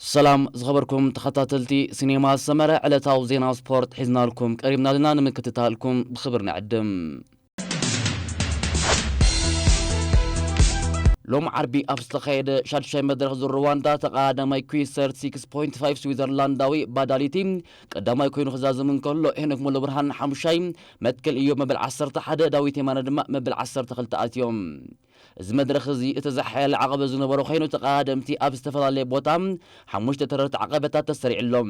ሰላም ዝኸበርኩም ተኸታተልቲ ሲኔማ ሰመረ፣ ዕለታዊ ዜና ስፖርት ሒዝናልኩም ቀሪብና ኣለና። ንምክትታልኩም ብኽብር ንዕድም። ሎም ዓርቢ ኣብ ዝተኻየደ ሻድሻይ መድረኽ ዙር ሩዋንዳ፣ ተቐዳዳማይ ኩዊሰር ሲክስ ፖይንት ፋይቭ ስዊዘርላንዳዊ ባዳሊቲ ቀዳማይ ኮይኑ ክዛዘም እንከሎ፣ ሄኖክ ሙሉብርሃን ሓሙሻይ፣ መትከል እዮብ መበል ዓሰርተ ሓደ፣ ዳዊት የማነ ድማ መበል ዓሰርተ ክልተ ኣትዮም። እዚ መድረኽ እዚ እቲ ዝሓየለ ዓቐበት ዝነበሮ ኮይኑ፣ ተቐዳደምቲ ኣብ ዝተፈላለየ ቦታ ሓሙሽተ ተረርቲ ዓቐበታት ተሰሪዕሎም።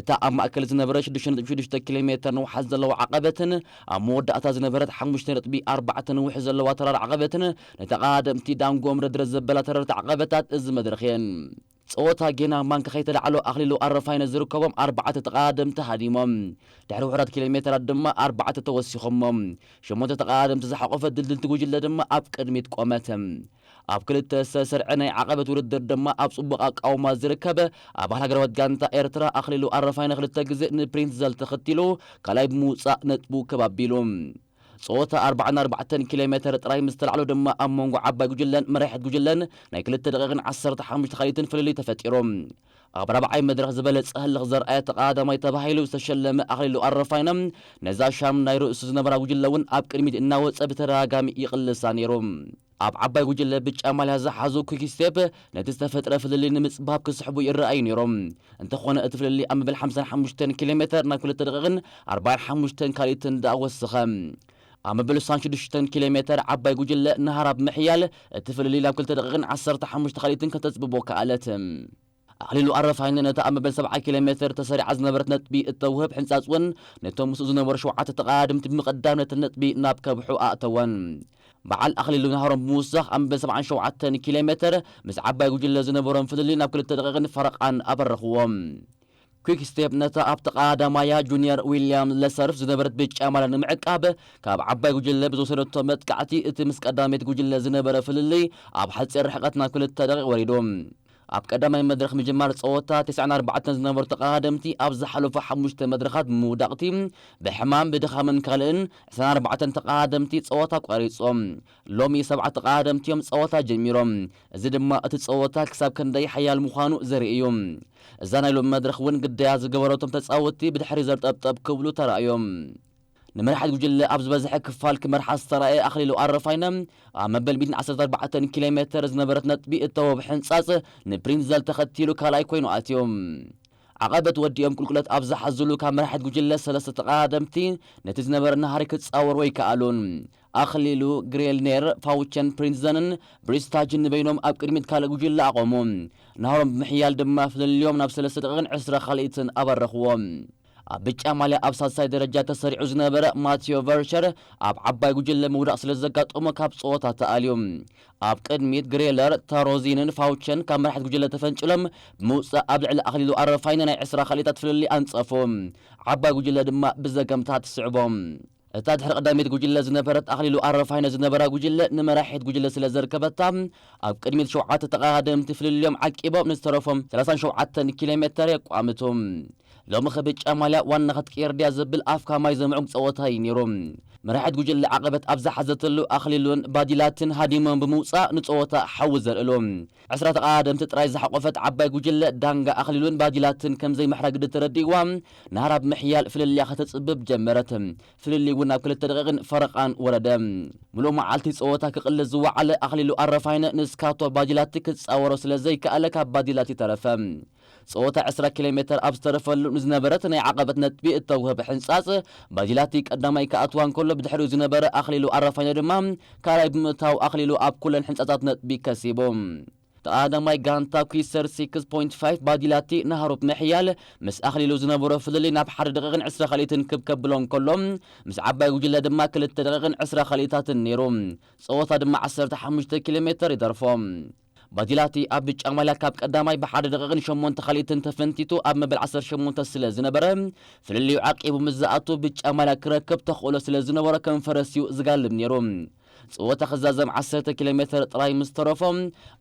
እታ ኣብ ማእከል ዝነበረት ሽዱሽተ ነጥቢ ሽዱሽተ ኪሎ ሜተር ንውሓት ዘለዋ ዓቐበትን ኣብ መወዳእታ ዝነበረት ሓሙሽተ ነጥቢ ኣርባዕተ ነዊሕ ዘለዋ ተራር ዓቐበትን ንተቐዳደምቲ ዳንጎም ረድረ ዘበላ ተረርቲ ዓቐበታት እዚ መድረኽ እየን። ጸወታ ጌና ማንካ ከይተላዕሎ ኣኽሊሉ ኣረፋይነ ዝርከቦም ኣርባዕተ ተቐዳደምቲ ሃዲሞም። ድሕሪ ውሑዳት ኪሎ ሜተራት ድማ ኣርባዕተ ተወሲኾሞም። ሸሞንተ ተቐዳደምቲ ዝሓቖፈት ድልድልቲ ጉጅለ ድማ ኣብ ቅድሚት ቆመት። ኣብ ክልተ ዝተሰርዐ ናይ ዓቐበት ውድድር ድማ ኣብ ጽቡቕ ኣቃውማ ዝርከብ ኣባል ሃገራዊት ጋንታ ኤርትራ ኣኽሊሉ ኣረፋይነ ክልተ ግዜ ንፕሪንስ ዘል ተኸቲሉ ካልኣይ ብምውጻእ ነጥቡ ከብ ኣቢሉ። ጸወታ ኣርባዓን ኣርባዕተን ኪሎ ሜተር ጥራይ ምስ ተላዕሎ ድማ ኣብ መንጎ ዓባይ ጉጅለን መራሒት ጉጅለን ናይ ክልተ ደቂቕን ዓሰርተ ሓሙሽተ ካልኢትን ፍልልይ ተፈጢሩ። ኣብ ራብዓይ መድረኽ ዝበለጸ ህልኽ ዘርኣየ ተቐዳዳማይ ተባሂሉ ዝተሸለመ ኣኽሊሉ ኣረፋይነ ነዛ ሻም ናይ ርእሱ ዝነበራ ጉጅለ እውን ኣብ ቅድሚት እናወጸ ብተደጋጋሚ ይቕልሳ ነይሩ። ኣብ ዓባይ ጉጅለ ብጫ ማልያ ዝሓዙ ኩክ ስቴፕ ነቲ ዝተፈጥረ ፍልልይ ንምጽባብ ክስሕቡ ይረኣዩ ነይሮም። እንተኾነ እቲ ፍልልይ ኣብ መበል ሓምሳን ሓሙሽተን ኪሎ ሜተር ናብ ክልተ ደቂቕን ኣርባዓን ሓሙሽተን ካልኢትን ደኣ ወሰኸ። ኣብ መበል ስሳን ሽዱሽተን ኪሎ ሜተር ዓባይ ጉጅለ ናህራ ብምሕያል እቲ ፍልልይ ናብ ክልተ ደቂቕን ዓሰርተ ሓሙሽተ ካልኢትን ከተጽብቦ ከኣለት። ኣኽሊሉ ኣረፋይነ ነታ ኣብ መበል ሰብዓ ኪሎ ሜተር ተሰሪዓ ዝነበረት ነጥቢ እተውህብ ሕንጻጽ እውን ነቶም ምስኡ ዝነበሩ ሸውዓተ ተቐዳደምቲ ብምቕዳም ነተን ነጥቢ ናብ ከብሑ ኣእተወን። በዓል ኣኽሊሉ ናህሮም ብምውሳኽ ኣብ መበል ሰብዓን ሸውዓተን ኪሎ ሜተር ምስ ዓባይ ጉጅለ ዝነበሮም ፍልልይ ናብ ክልተ ደቂቕን ፈረቓን ኣበረኽዎም። ኩክ ስቴፕ ነታ ኣብ ተቐዳዳማያ ጁኒየር ዊልያም ለሰርፍ ዝነበረት ብጫ ማልያ ንምዕቃብ ካብ ዓባይ ጉጅለ ብዝወሰደቶ መጥቃዕቲ እቲ ምስ ቀዳመይቲ ጉጅለ ዝነበረ ፍልልይ ኣብ ሓጺር ርሕቀት ናብ ክልተ ደቂቕ ወሪዱ። ኣብ ቀዳማይ መድረኽ ምጅማር ጸወታ ተስዓን ኣርባዕተን ዝነበሩ ተቐዳደምቲ ኣብ ዝሓለፉ ሓሙሽተ መድረኻት ብምውዳቕቲ ብሕማም ብድኻምን ካልእን ዕስራን ኣርባዕተን ተቐዳደምቲ ጸወታ ኣቋሪጾም። ሎሚ ሰብዓ ተቐዳደምቲ እዮም ጸወታ ጀሚሮም። እዚ ድማ እቲ ጸወታ ክሳብ ክንደይ ሓያል ምዃኑ ዘርኢ እዩ። እዛ ናይ ሎሚ መድረኽ እውን ግዳያ ዝገበረቶም ተጻወትቲ ብድሕሪ ዘርጠብጠብ ክብሉ ተራእዮም። ንመራሒት ጉጅለ ኣብ ዝበዝሐ ክፋል ክመርሓ ዝተራእየ ኣኽሊሉ ኣረፋይነ ኣብ መበል ሚእትን ዓሰርተ ኣርባዕተን ኪሎ ሜተር ዝነበረት ነጥቢ እተወብ ሕንጻጽ ንፕሪንስ ዘል ተኸቲሉ ካልኣይ ኮይኑ ኣትዮም። ዓቐበት ወዲኦም ቁልቁለት ኣብ ዝሓዝሉ ካብ መራሒት ጉጅለ ሰለስተ ተቐዳደምቲ ነቲ ዝነበረ ናህሪ ክጻወርዎ ኣይከኣሉን። ኣኽሊሉ፣ ግሬልኔር፣ ፋውቸን ፕሪንስዘንን ብሪስታጅን ንበይኖም ኣብ ቅድሚት ካልእ ጉጅለ ኣቖሙ። ናህሮም ብምሕያል ድማ ፍልልዮም ናብ ሰለስተ ደቂቕን ዕስራ ካልኢትን ኣበረኽዎም። ኣብ ብጫ ማልያ ኣብ ሳልሳይ ደረጃ ተሰሪዑ ዝነበረ ማቴዮ ቨርቸር ኣብ ዓባይ ጉጅለ ምውዳቕ ስለ ዘጋጠሞ ካብ ጸወታ ተኣልዩ። ኣብ ቅድሚት ግሬለር፣ ታሮዚንን ፋውቸን ካብ መራሕቲ ጉጅለ ተፈንጭሎም ብምውጻእ ኣብ ልዕሊ ኣኽሊሉ ኣረፋይነ ናይ ዕስራ ካልኢታት ፍልልይ ኣንጸፉ። ዓባይ ጉጅለ ድማ ብዘገምታ ትስዕቦም። እታ ድሕሪ ቀዳመይቲ ጉጅለ ዝነበረት ኣኽሊሉ ኣረፋይነ ዝነበራ ጉጅለ ንመራሒት ጉጅለ ስለ ዘርከበታ ኣብ ቅድሚት ሸውዓተ ተቐዳደምቲ ፍልልዮም ዓቂቦም ንዝተረፎም ሰላሳን ሸውዓተን ኪሎ ሜተር የቋምቱ። ሎሚ ኸ ብጫ ማልያ ዋና ክትቅየር ድያ ዝብል ኣፍካ ማይ ዘምዕጉ ጸወታ እዩ ነይሩ። መራሒት ጉጅለ ዓቐበት ኣብ ዝሓዘተሉ ኣኽሊሉን ባዲላትን ሃዲሞም ብምውጻእ ንጸወታ ሓዊ ዘርእሉ። ዕስራ ተቐዳደምቲ ጥራይ ዝሓቖፈት ዓባይ ጉጅለ ዳንጋ ኣኽሊሉን ባዲላትን ከም ዘይምሕራ ግዲ ተረዲእዋ ናህራ ብምሕያል ፍልልያ ከተጽብብ ጀመረት። ፍልልይ እውን ናብ ክልተ ደቂቕን ፈረቓን ወረደ። ምሉእ መዓልቲ ጸወታ ክቕልስ ዝወዓለ ኣኽሊሉ ኣረፋይነ ንስካቶ ባዲላቲ ክጻወሮ ስለ ዘይከኣለ ካብ ባዲላቲ ተረፈ። ጸወታ ዕስራ ኪሎ ሜተር ኣብ ዝተረፈሉ ንዝነበረት ናይ ዓቐበት ነጥቢ እተውህብ ሕንጻጽ ባዲላቲ ቀዳማይ ክኣትዋ እንከሎ ብድሕሪኡ ዝነበረ ኣኽሊሉ ኣረፋይነ ድማ ካልኣይ ብምእታው ኣኽሊሉ ኣብ ኩለን ሕንጻጻት ነጥቢ ከሲቡ። ተቐዳዳማይ ጋንታ ኩዊሰር ሲክስ ፖይንት ፋይቭ ባዲላቲ ናህሮፕ ምሕያል ምስ ኣኽሊሉ ዝነበሮ ፍልልይ ናብ ሓደ ደቂቕን ዕስራ ካልኢትን ክብ ከብሎ እንከሎ ምስ ዓባይ ጉጅለ ድማ ክልተ ደቂቕን ዕስራ ካልኢታትን ነይሩ። ጸወታ ድማ ዓሰርተ ሓሙሽተ ኪሎ ሜተር ይተርፎ። ባዲላቲ ኣብ ብጫ ማልያ ካብ ቀዳማይ ብሓደ ደቂቕን ሸሞንተ ካልኢትን ተፈንቲቱ ኣብ መበል ዓሰርተ ሸሞንተ ስለ ዝነበረ ፍልልዩ ዓቂቡ ምስ ዝኣቱ ብጫ ማልያ ክረክብ ተኽእሎ ስለ ዝነበሮ ከም ፈረስ እዩ ዝጋልብ ነይሩ። ጸወታ ክዛዘም ዓሰርተ ኪሎ ሜተር ጥራይ ምስ ተረፎ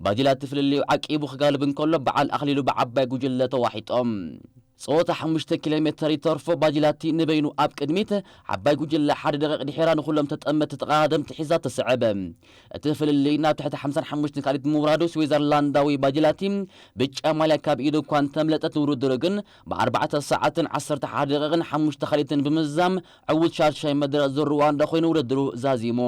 ባዲላቲ ፍልልዩ ዓቂቡ ክጋልብ እንከሎ በዓል ኣኽሊሉ ብዓባይ ጉጅለ ተዋሒጦም። ጸወታ ሓሙሽተ ኪሎ ሜተር ይተርፎ፣ ባጅላቲ ንበይኑ ኣብ ቅድሚት፣ ዓባይ ጉጅለ ሓደ ደቂቕ ድሒራ ንኹሎም ተጠመቲ ተቐዳደምቲ ሒዛ ተሰዕብ። እቲ ፍልልይ ናብ ትሕቲ ሓምሳን ሓሙሽተን ካልኢት ምውራዱ፣ ስዊዘርላንዳዊ ባጅላቲ ብጫ ማልያ ካብ ኢዱ እኳ እንተምለጠት፣ ውድድሩ ግን ብኣርባዕተ ሰዓትን ዓሰርተ ሓደ ደቂቕን ሓሙሽተ ካልኢትን ብምዝዛም ዕዉት ሻድሻይ መድረኽ ዙር ሩዋንዳ ኮይኑ ውድድሩ ዛዚሙ።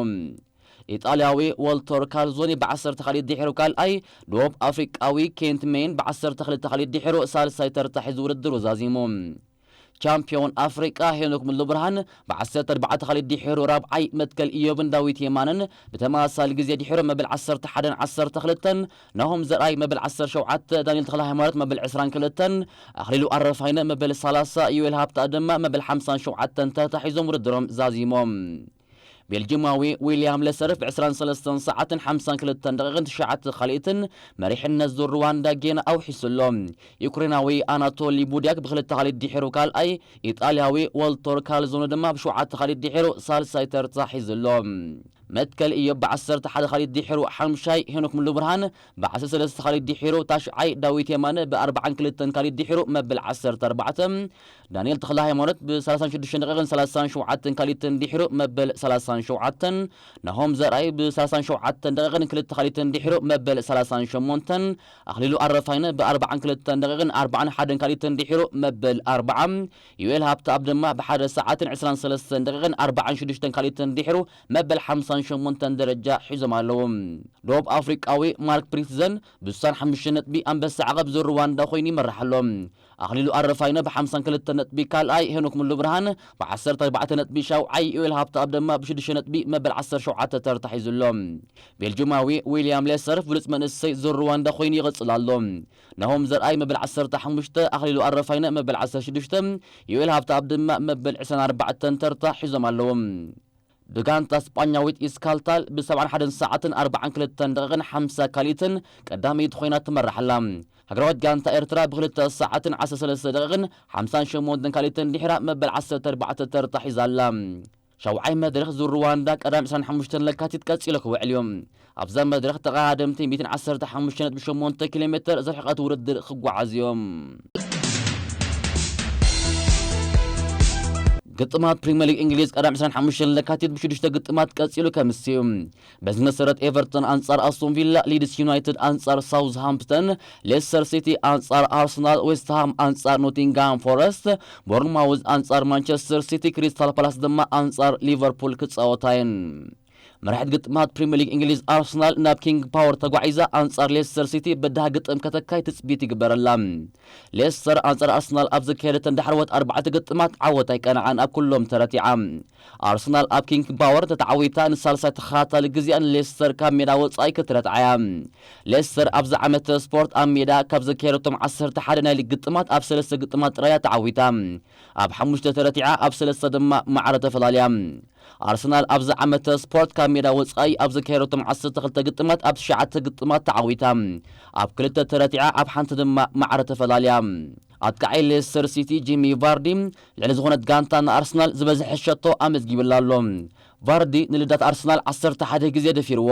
ኢጣልያዊ ዎልተር ካልዞኒ ብዓሰርተ ካልኢት ድሒሩ ካልኣይ፣ ደቡብ ኣፍሪቃዊ ኬንት ሜን ብዓሰርተ ክልተ ካልኢት ድሒሩ ሳልሳይ ተርታ ሒዙ ውድድሩ ዛዚሙ። ቻምፒዮን ኣፍሪቃ ሄኖክ ሙሉብርሃን ብዓሰርተ ኣርባዕተ ካልኢት ድሒሩ ራብዓይ፣ መትከል ኢዮብን ዳዊት የማንን ብተመሳሳሊ ግዜ ድሒሩ መበል ዓሰርተ ሓደን ዓሰርተ ክልተን፣ ናሆም ዘርኣይ መበል ዓሰርተ ሸውዓተ፣ ዳንኤል ተኽለ ሃይማኖት መበል ዕስራን ክልተን፣ ኣኽሊሉ ኣረፋይነ መበል ሰላሳ፣ ዩኤል ሃብታ ድማ መበል ሓምሳን ሸውዓተን ተታሒዞም ውድድሮም ዛዚሞም። ቤልጂማዊ ዊልያም ሌሰር ብ ዕስራን ሰለስተን ሰዓትን ሓምሳን ክልተን ደቂቕን ትሽዓተ ካልኢትን መሪሕነት ዙር ሩዋንዳ ጌና ኣውሒሱ ኣሎ። ዩክሬናዊ ኣናቶሊ ቡድያክ ብክልተ ካልኢት ድሒሩ ካልኣይ፣ ኢጣልያዊ ዎልተር ካልዞኖ ድማ ብሸውዓተ ካልኢት ድሒሩ ሳልሳይ ተርታ ሒዙ ኣሎ። መትከል ኢዮብ ብዓሰርተ ሓደ ካልኢት ድሒሩ ሓምሻይ፣ ሄኖክ ሙሉብርሃን ብዓሰርተ ሰለስተ ካልኢት ድሒሩ ታሽዓይ፣ ዳዊት የማነ ብኣርባዓን ክልተን ካልኢት ድሒሩ መበል ዓሰርተ ኣርባዕተ፣ ዳንኤል ተኽለ ሃይማኖት ብሰላሳን ሽዱሽተን ደቂቕን ሰላሳን ሸውዓተን ካልኢትን ድሒሩ መበል ሰላሳን ሸውዓተን፣ ናሆም ዘርኣይ ብሰላሳን ሸውዓተን ደቂቕን ክልተ ካልኢትን ድሒሩ መበል ሰላሳን ሸሞንተን፣ ኣኽሊሉ ኣረፋይነ ብኣርባዓን ክልተን ደቂቕን ኣርባዓን ሓደን ካልኢትን ድሒሩ መበል ኣርብዓ፣ ዩኤል ሃብተኣብ ድማ ብሓደ ሰዓትን ዕስራን ሰለስተን ደቂቕን ኣርባዓን ሽዱሽተን ካልኢትን ድሒሩ መበል ሓምሳን ሸሞንተን ደረጃ ሒዞም ኣለዉ። ደቡብ ኣፍሪቃዊ ማርክ ፕሪትዘን ብስሳን ሓሙሽተ ነጥቢ ኣንበሳ ዓቐብ ዙር ሩዋንዳ ኮይኑ ይመርሕ ኣሎ። ኣኽሊሉ ኣረፋይነ ብሓምሳን ክልተ ነጥቢ ካልኣይ፣ ሄኖክ ሙሉ ብርሃን ብዓሰርተ ኣርባዕተ ነጥቢ ሻውዓይ፣ ዮኤል ሃብተኣብ ድማ ብሽዱሽተ ነጥቢ መበል ዓሰርተ ሸውዓተ ተርታ ሒዙ ኣሎ። ቤልጅማዊ ዊልያም ሌሰር ብሉጽ መንእሰይ ዙር ሩዋንዳ ኮይኑ ይቕጽል ኣሎ። ናሆም ዘርኣይ መበል ዓሰርተ ሓሙሽተ፣ ኣኽሊሉ ኣረፋይነ መበል ዓሰርተ ሽዱሽተ፣ ዮኤል ሃብተኣብ ድማ መበል ዕስራን ኣርባዕተን ተርታ ሒዞም ኣለዉ። ብጋንታ ስጳኛዊት ኢስካልታል ብሰብዓን ሓደን ሰዓትን ኣርባዓን ክልተን ደቂቕን ሓምሳ ካልኢትን ቀዳመይቲ ኮይና ትመርሕ ኣላ። ሃገራዊት ጋንታ ኤርትራ ብክልተ ሰዓትን ዓሰርተ ሰለስተ ደቂቕን ሓምሳን ሸሞንተን ካልኢትን ድሒራ መበል ዓሰርተ ኣርባዕተ ተርታ ሒዛ ኣላ። ሻውዓይ መድረኽ ዙር ሩዋንዳ ቀዳም ዕስራን ሓሙሽተን ለካቲት ቀጺሉ ክውዕል እዩ። ኣብዛ መድረኽ ተቐዳደምቲ ሚእትን ዓሰርተ ሓሙሽተ ነጥቢ ሸሞንተ ኪሎ ሜተር ዝርሕቐት ውድድር ክጓዓዙ እዮም። ግጥማት ፕሪምየር ሊግ እንግሊዝ ቀዳም ዕስራን ሓሙሽተን ለካቲት ብሽዱሽተ ግጥማት ቀጺሉ ከምስ እዩ። በዚ መሰረት ኤቨርተን ኣንጻር ኣስቶን ቪላ፣ ሊድስ ዩናይትድ ኣንጻር ሳውዝሃምፕተን፣ ሌስተር ሲቲ ኣንጻር ኣርሰናል፣ ዌስትሃም ኣንጻር ኖቲንግሃም ፎረስት፣ ቦርንማውዝ ኣንጻር ማንቸስተር ሲቲ፣ ክሪስታል ፓላስ ድማ ኣንጻር ሊቨርፑል ክጻወታ እየን። መራሒት ግጥማት ፕሪምየር ሊግ እንግሊዝ ኣርሰናል ናብ ኪንግ ፓወር ተጓዒዛ ኣንጻር ሌስተር ሲቲ ብዳህ ግጥም ከተካይ ትጽቢት ይግበረላ። ሌስተር ኣንጻር ኣርሰናል ኣብ ዘካየደተን ዳሕረዎት ኣርባዕተ ግጥማት ዓወት ኣይቀንዓን፣ ኣብ ኩሎም ተረቲዓ። ኣርሰናል ኣብ ኪንግ ፓወር ተተዓዊታ ንሳልሳይ ተኸታታሊ ግዜኣ ንሌስተር ካብ ሜዳ ወጻኢ ክትረትዓያ። ሌስተር ኣብዚ ዓመተ ስፖርት ኣብ ሜዳ ካብ ዘካየደቶም ዓሰርተ ሓደ ናይ ሊግ ግጥማት ኣብ ሰለስተ ግጥማት ጥራያ ተዓዊታ። ኣብ ሓሙሽተ ተረቲዓ፣ ኣብ ሰለስተ ድማ ማዕረ ተፈላልያ። ኣርሰናል ኣብዚ ዓመተ ስፖርት ካብ ሜዳ ወጻኢ ኣብ ዘካየደቶም ዓሰርተ ክልተ ግጥማት ኣብ ትሽዓተ ግጥማት ተዓዊታ። ኣብ ክልተ ተረቲዓ፣ ኣብ ሓንቲ ድማ ማዕረ ተፈላልያ። ኣጥቃዓይ ሌስተር ሲቲ ጂሚ ቫርዲ ልዕሊ ዝኾነት ጋንታ ንኣርሰናል ዝበዝሐ ሸቶ ኣመዝጊብላ ኣሎ። ቫርዲ ንልዳት ኣርሰናል ዓሰርተ ሓደ ግዜ ደፊርዎ።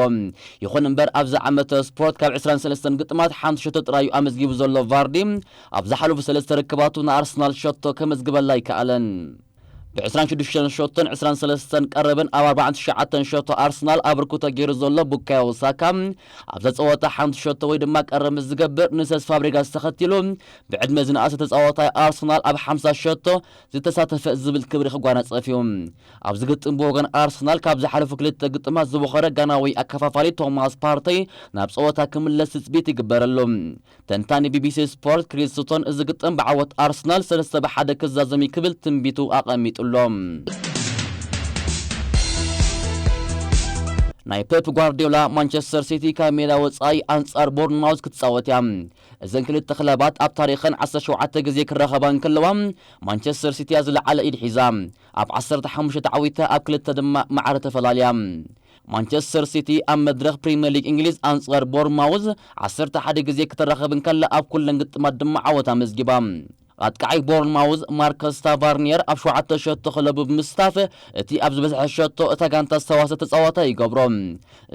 ይኹን እምበር ኣብዚ ዓመተ ስፖርት ካብ ዕስራን ሰለስተን ግጥማት ሓንቲ ሸቶ ጥራዩ ኣመዝጊቡ ዘሎ ቫርዲ ኣብ ዝሓለፉ ሰለስተ ርክባቱ ንኣርሰናል ሸቶ ከመዝግበላ ኣይከኣለን። ብ ዕስራን ሽዱሽተን ሸቶን ዕስራን ሰለስተን ቀረብን ኣብ ኣርባዓን ትሽዓተን ሸቶ ኣርሰናል ኣበርክቶ ገይሩ ዘሎ ቡካዮ ሳካ ኣብዛ ጸወታ ሓንቲ ሸቶ ወይ ድማ ቀረብ ምስ ዝገብር ንሰስ ፋብሪጋስ ተኸቲሉ ብዕድመ ዝነኣሰ ተጻዋታይ ኣርሰናል ኣብ ሓምሳ ሸቶ ዝተሳተፈ ዝብል ክብሪ ክጓናጸፍ እዩ። ኣብዚ ግጥም ብወገን ኣርሰናል ካብ ዝሓለፉ ክልተ ግጥማት ዝቦኸረ ጋናዊ ኣከፋፋሊ ቶማስ ፓርተይ ናብ ጸወታ ክምለስ ትጽቢት ይግበረሉ። ተንታኒ ቢቢሲ ስፖርት ክሪስ ሱቶን እዚ ግጥም ብዓወት ኣርሰናል ሰለስተ ብሓደ ክዛዘም እዩ ክብል ትንቢቱ ኣቐሚጡሎ። ናይ ፔፕ ጓርዲዮላ ማንቸስተር ሲቲ ካብ ሜዳ ወጻኢ ኣንጻር ቦርንማውዝ ክትጻወት እያ። እዘን ክልተ ክለባት ኣብ ታሪኸን ዓሰርተ ሸውዓተ ግዜ ክራኸባ እንከለዋ፣ ማንቸስተር ሲቲ እያ ዝለዓለ ኢድ ሒዛ። ኣብ ዓሰርተ ሓሙሽተ ተዓዊታ፣ ኣብ ክልተ ድማ ማዕረ ተፈላልያ። ማንቸስተር ሲቲ ኣብ መድረኽ ፕሪምየር ሊግ እንግሊዝ ኣንጻር ቦርንማውዝ ዓሰርተ ሓደ ግዜ ክትራኸብ እንከላ፣ ኣብ ኩለን ግጥማት ድማ ዓወት ኣመዝጊባ። ኣጥቃዓይ ቦርንማውዝ ማርከስ ታቫርኒየር ኣብ ሸውዓተ ሸቶ ክለቡ ብምስታፍ እቲ ኣብ ዝበዝሐ ሸቶ እታ ጋንታ ዝተዋሰ ተጻዋታይ ይገብሮ።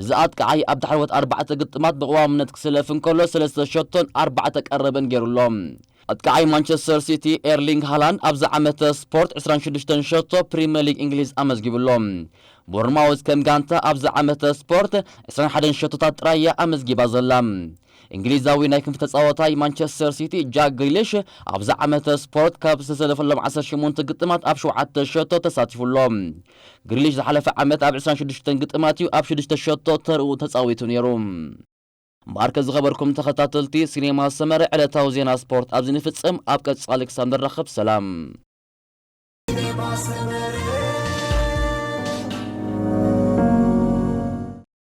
እዚ ኣጥቃዓይ ኣብ ዳሕረዎት ኣርባዕተ ግጥማት ብቐዋምነት ክስለፍ እንከሎ ሰለስተ ሸቶን ኣርባዕተ ቀረብን ገይሩ ኣሎ። ኣጥቃዓይ ማንቸስተር ሲቲ ኤርሊንግ ሃላንድ ኣብዚ ዓመተ ስፖርት ዕስራን ሽዱሽተን ሸቶ ፕሪምየር ሊግ እንግሊዝ ኣመዝጊቡ ኣሎ። ቦርንማውዝ ከም ጋንታ ኣብዚ ዓመተ ስፖርት ዕስራን ሓደን ሸቶታት ጥራይ እያ ኣመዝጊባ ዘላ። እንግሊዛዊ ናይ ክንፊ ተጻዋታይ ማንቸስተር ሲቲ ጃክ ግሪሊሽ ኣብዚ ዓመተ ስፖርት ካብ ዝተሰለፈሎም ዓሰርተ ሸሞንተ ግጥማት ኣብ ሸውዓተ ሸቶ ተሳቲፉ ኣሎ። ግሪሊሽ ዝሓለፈ ዓመት ኣብ ዕስራን ሽዱሽተን ግጥማት እዩ ኣብ ሽዱሽተ ሸቶ ተርኡ ተጻዊቱ ነይሩ። እምበኣርከ ዝኸበርኩም ተኸታተልቲ ሲኔማ ሰመረ ዕለታዊ ዜና ስፖርት ኣብዚ ንፍጽም። ኣብ ቀጻሊ ክሳብ ንራኸብ ሰላም።